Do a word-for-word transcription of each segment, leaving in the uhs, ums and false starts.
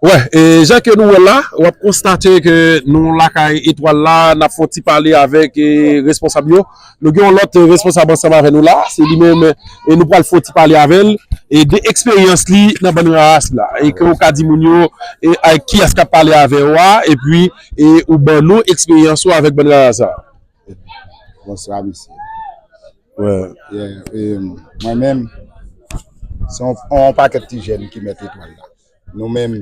Wè, e, jan ke nou wè l la, w ap konstate ke nou lakay Etwal la, n ap fè yon ti pale avèk, e, responsab yo. Nou gen yon lòt, e, responsab ansanm avè nou la, se li menm, e, nou pral fè yon ti pale avè l, e, de eksperyans li nan bann raras la, e ke w ka di moun yo, e, ak kiyès k ap pale avè w a, epi, e, ou ban nou eksperyans ou avèk bann raras la. Bonswa, mesye. Wè. Yeah, e, mwen menm, se yon, yon pakèt ti jèn ki mèt Etwal la. Nou menm,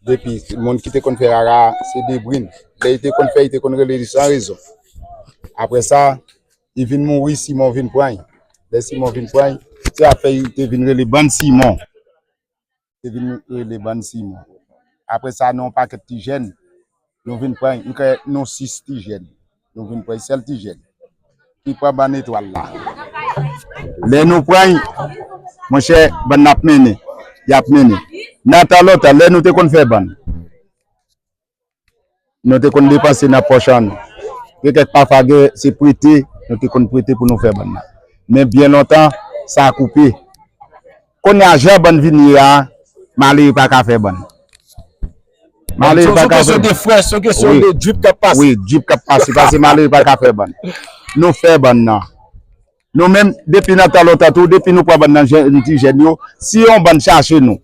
depi moun ki te konn fè rara, se Debrin. Lè li te konn fè, li te konn rele li san rezon. Apre sa, li vin mouri, Simon vin pran li. Lè Simon vin pran li, se afè li te vin rele bann Simon. Te vin rele bann Simon. Apre sa, nou yon pakèt ti jèn, nou vin pran li. M kwè nou sis ti jèn. Nou vin pran li, sèl ti jèn ki pran bann Etwal la. Lè nou pran li, monchè, bann nan ap mennen. Y ap mennen. Nan tan lontan, lè nou te konn fè bann, nou te konn depanse nan pòch an nou. Gen kèk pafwa gen, se prete, nou te konn prete pou nou fè bann nan. Men byen lontan, sa koupe. Kounye a, jan bann vin ye a, malere pa ka fè bann. Malere pa ka fè bann. Se yon kesyon de frè, se yon kesyon de drip k ap pase. Wi, drip k ap pase, pase malere pa ka fè bann. Nou fè bann nan. Nou menm, depi nan tan lontan tou, depi nou pran bann nan jèn, ti jèn yo, si yon bann chache nou,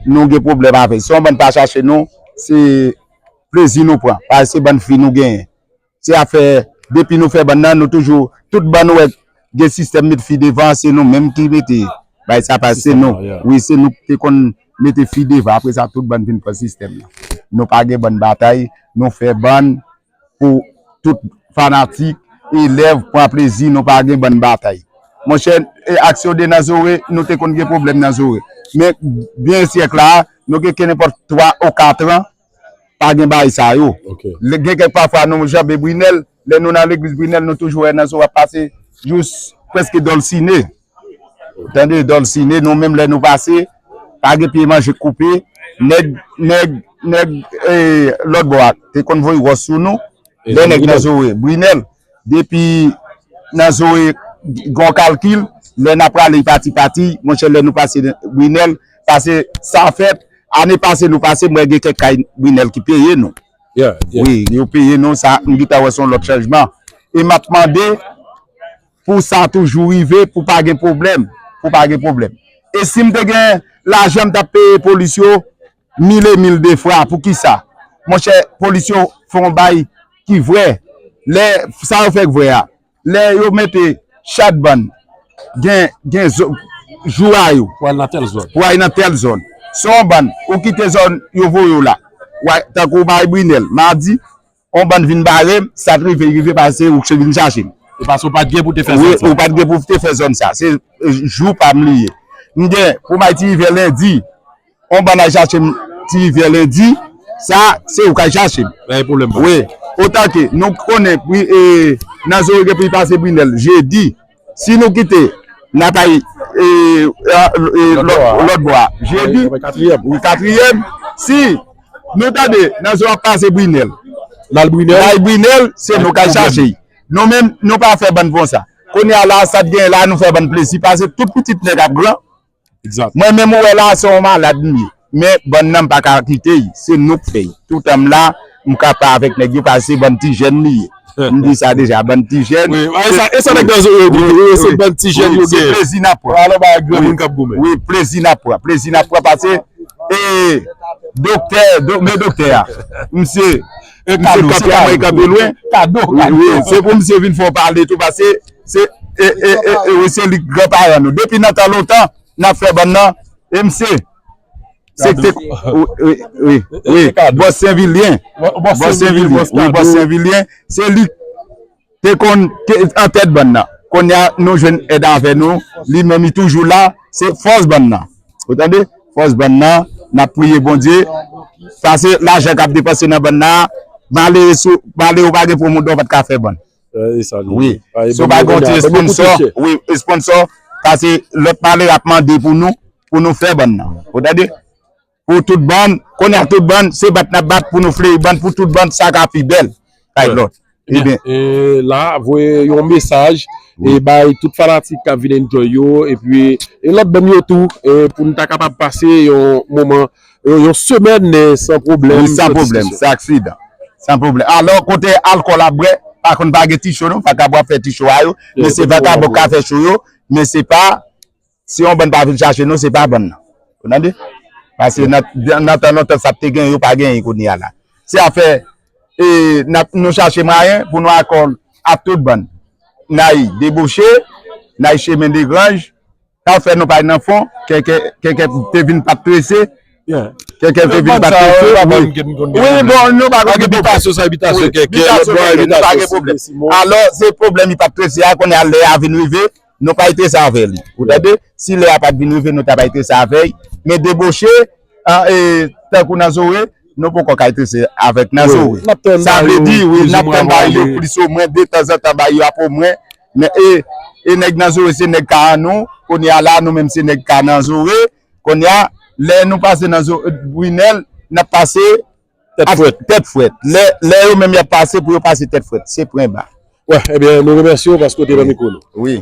nou gen pwoblèm avè l. Si yon bann pa chache nou, se plezi nou pran. Paske se bann fi nou genyen. Se afè, depi nou fè bann nan, nou toujou, tout bann ou wè gen sistèm met fi devan, se nou menm ki mete bagay sa, paske se nou. Wi, se nou ki te konn mete fi devan. Apre sa, tout bann vin pran sistèm nan. Nou pa gen bann batay, nou fè bann pou tout fanatik, elèv, pran plezi, nou pa gen bann batay. Monchè, e, aksyon de nan Zore, nou te konn gen pwoblèm nan Zore. Men, byen syèk la, nou gen kenenpòt twa ou kat an, pa gen bagay sa yo. Gen kèk pafwa nou janbe Brinèl, lè nou nan legliz Brinèl, nou toujou wè nan Zore ap pase jous prèske Dòlsine. Tande, Dòlsine, nou menm lè nou pase, pa gen pye manje k koupe, nèg, nèg, nèg, e, lòt bò a, te konn voye wòs sou nou, lè nèg nan Zore, Brinèl, depi nan Zore, gon kalkil, lè n ap prale pati pati, monchè, lè nou pase Brinèl, pase sa fèt, ane pase nou pase, mwen gen kèk kay Brinèl ki peye nou. Wi, yo peye nou, sa, m gentan wè se yon lòt chanjman. E m ap mande, pou sa toujou rive, pou pa gen pwoblèm, pou pa gen pwoblèm. E si m te gen lajan, m t ap peye polis yo mil e mil de fwa. Poukisa? Monchè, polis yo fè yon bay ki vrè. Lè sa yo fè k vrè a, lè yo mete chat bann, gen, gen zo-, jou a yo. Pou al nan tèl zòn. Pou al nan tèl zòn. Se yon bann, ou kite zòn yo voye w la. Tankou w bay Brinèl, madi, yon bann vin bare m, sa t rive, rive pase ou k vin chache m. E paske w pa t gen pou te fè zòn sa. Wi, ou pa t gen pou te fè zòn sa. Se, e, jou pa m li ye. M gen pou m al Ti Rivyè lendi, yon bann al chache m Ti Rivyè lendi, sa, se ou k al chache m. Pa gen pwoblèm. Wi, otanke nou konnen, wi, e, nan Zore gen pou l pase Brinèl, jedi, si nou kite, n ap al, e, e, e, lòt, lòt bò a. Jedi, wi, katriyèm, si nou tande, nan Zore ap pase Brinèl. L al Brinèl. L al Brinèl, se nou k al chache l. Nou menm, nou pa fè bann konsa. Kounye a la, sa t genyen la, nou fè bann plezi, paske tout pitit nèg ap gran. Mwen menm ou wè la, se yon malad m ye. Men bann nan m pa ka kite l, se nou k fè l. Toutan m la, m ka pa avèk nèg yo, paske se bann ti jèn li ye. M di sa deja, bann ti jèn. Wi, e sa, e sa nèg nan Zore yo di, wi, se bann ti jèn yo genyen. Se plezi n ap pran. Alò, ba granmoun k ap goumen. Wi, plezi n ap pran. Plezi n ap pran, paske, e, doktè, do-, men doktè a, misye, misye kanpe a mwen kanpe lwen. Wi, wi, se pou misye vin fè w pale tou, paske se, e, e, e, e, wi, se li k granparan nou. Depi nan tan lontan, n ap fè bann nan, e misye, se te, wi, wi, wi, wi, bòs Senvilyen. Bòs Senvilyen, wi, bòs Senvilyen, se li te konn te antèt bann nan. Kounye a, nou jwenn èd avè nou, li menm li toujou la, se fòs bann nan. Ou tande? Fòs bann nan, n ap priye Bondye, paske lajan k ap depanse nan bann nan, malere sou, malere ou pa gen pwomotè, ou pa t ka fè bann. Wi. Si w pa gen yon ti esponsò, wi, esponsò, paske lòt malere ap mande pou nou, pou nou fè bann nan. Ou tande? Pou tout bann, kounye a tout bann, se bat n ap bat pou nou fleri bann, pou tout bann, sa ka pi bèl kay lòt. Ebyen, e, la, voye yon mesaj, e, bay tout fanatik k ap vin enjoy yo, epi, e, lòt bann yo tou, e, pou nou ta kapab pase yon moman, Yon, yon semèn, men san pwoblèm. Wi, san pwoblèm, san aksidan. San pwoblèm. Alò, kote alkòl ap bwè, pa konn pa gen ti cho non, vakabon ap fè ti cho a yo, men se vakabon k ka fè cho yo, men se pa, si yon bann pa vin chache nou, se pa bann nan. Ou tande? Paske nan, nan tan lontan, sa te gen, yo pa genyen kounye a la. Se afè, e, n ap, nou chache mwayen pou nou akòl a tout bann. N ay deboche, n ay chemen de granj, sa fè nou pa nan fon, kèkè, kèkè te vin pa t trese, kèkè te vin pa t trese. Wi, bon, nou pa gen pwoblèm. Bitasyon, sa bitasyon, kèkè, lòt bò a bitasyon. Alò, se pwoblèm li pa t trese a, kounye a lè a vin rive, nou pa trese avè li. Ou tande? Si lè a pa t vin rive, nou ta pa trese avè l. Men deboche, an, e, tankou nan Zore, nou poko ka trese avèk nan Zore. Sa vle di, wi, n ap tann bay yo plis omwen, de tanzantan bay yo ap omwen. Men, e, e nèg nan Zore, se nèg ka an nou. Kounye a la, nou menm se nèg ka nan Zore. Kounye a, lè nou pase nan Zore, Brinèl, n ap pase tèt fwèt. Tèt fwèt. Lè, lè yo menm y ap pase, pou yo pase tèt fwèt. Se pwen ba. Wè, ebyen, nou remèsye w paske w te nan mikwo nou. Wi.